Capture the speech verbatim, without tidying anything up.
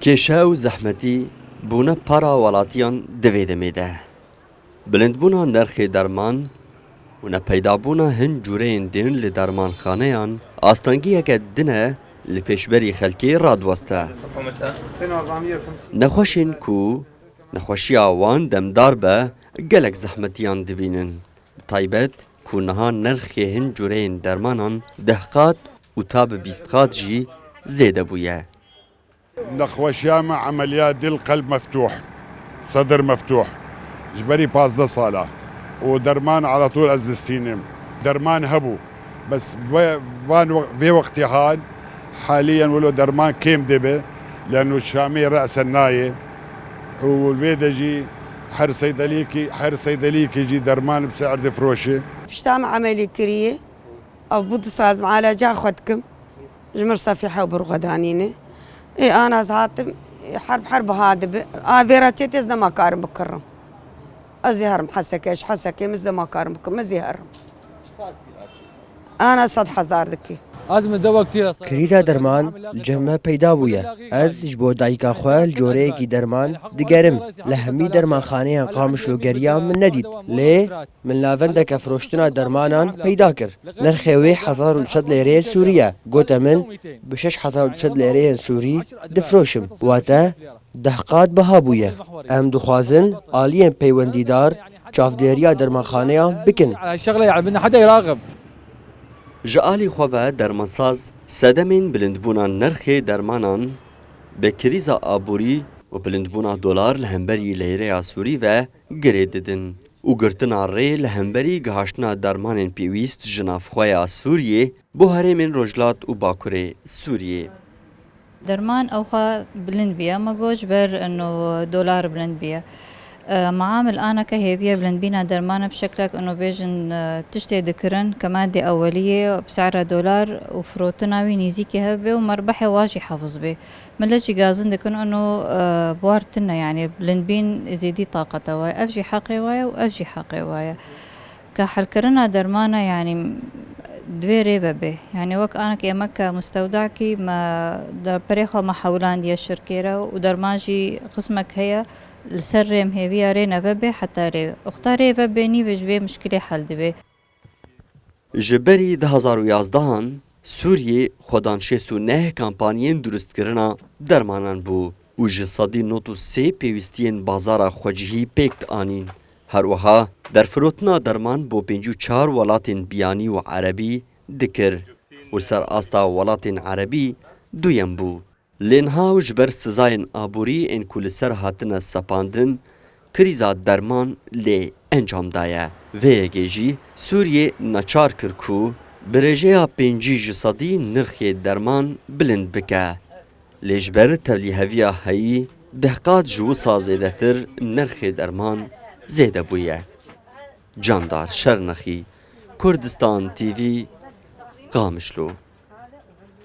Kêşe û zehmetî bûne para welatiyan di vê demê de. Bilindbûna nirxê derman û nepeydabûna hin cûreyên din li dermanxaneyan astengiyeke din e li pêşberî xelkê radiweste. Nexweşên ku nexweşiya wan demdar be, gelek zehmetiyan dibînin. Bi taybet ku niha nirxê hin cûreyên dermanan deh qat û ta bi bîst qat jî zêde bûye. Nexweşiya me emeliya dil qelb meftûh, sedir meftûh. Ji berî pazdeh sala. Û derman ala tûl ez distînim. Derman hebû. Bes ve-, van we-, vê wextê han haliyen wilo derman kêm dibe. Leno Şamê re'sen nayê. Û vê de jî her seydelîkî, her seydelîkî jî derman bi se'er difiroşe. Pişta me emelî kiriye. Ev bû du sal mu'aleca xwe dikim. Ji mir sefî hew bir xwe danîne. Ê ana ez hatim, herb herb biha dibe. A vêra tê tê ez nema karim bikirim. Ez ê herim Hesekê, ji Hesekê min ez nema karim bikim, ez ê herim. Ana sed hezar dike. Krîza derman li cem me peyda bûye. Ez ji bo dayika xwe li coreyekî derman digerim. Li hemî dermanxaneyan Qamişlo geriya min nedît. Lê min navendeke firoştina dermanan peyda kir. Nirxê wê hezar û du sed lêreyên Sûrî ye. Gote min, bi şeş hezar û du sed lêreyên Sûrî difiroşim. Wate deh qat biha bûye. Em dixwazin aliyên peywendîdar çavdêriya dermanxaneyan bikin. Ji alî xwe ve dermansaz sedemên bilindbûna nirxê dermanan bi krîza aborî û bilindbûna dolar li hemberî leyreya Sûrî ve girê didin û girtina rê li hemberî gihaştina dermanên pêwîst ji navxweya Sûriyê bo herêmên Rojhilat û Bakurê Sûriyê. Derman ewxa bilind biye, me got ji ber ino dolar bilind biye. E, meamil aneke hêviye bilindbîna dermana bi şeklek ino bêjin, e, tiştê dikirin ke madê eweliyê bi se'ra dolar û firotina wî nîzîkî hebe û merbehê wa jî hefiz bê. Millet jî gazin dikin ino, e, buar tune, yanî bilindbîn zêdî taqeta waye. Ev jî heqê waye û ev jî heqê waye. Ke helkirina dermana, yanî, divê rê vebê. Yanî, wek anek ême ke mustewdakî me de perê xwe me hewlandiye şirkê re û derman jî qismek heye, li ser rê em hêviya rê nevebê heta rê. Uxta rê vebê nîvê ji vê mişkilê hel dibê. Ji berî du hezar û yazdehan Sûriyê xwedan şêst û neh kampanyên durustkirina dermanan bû û ji sedî nod û sê pêwîstiyên bazara xwecihî pêk dianîn. Her wiha derfirotina derman bo pêncî û çar welatên biyanî û erebî dikir û li ser asta welatên erebî duyem bû. Lê niha û ji ber sizayên aborî ên ku li ser hatine sepandin, krîza derman lê encam daye. Vê yekê jî Sûriyê neçar kir ku bi rêjeya pêncî ji sedî nirxê derman bilind bike. Lê ji ber tevlîheviya heyî deh qat ji wisa zêdetir nirxê derman zêde bûye. Candar Şernexî, Kurdistan T V, Qamişlo.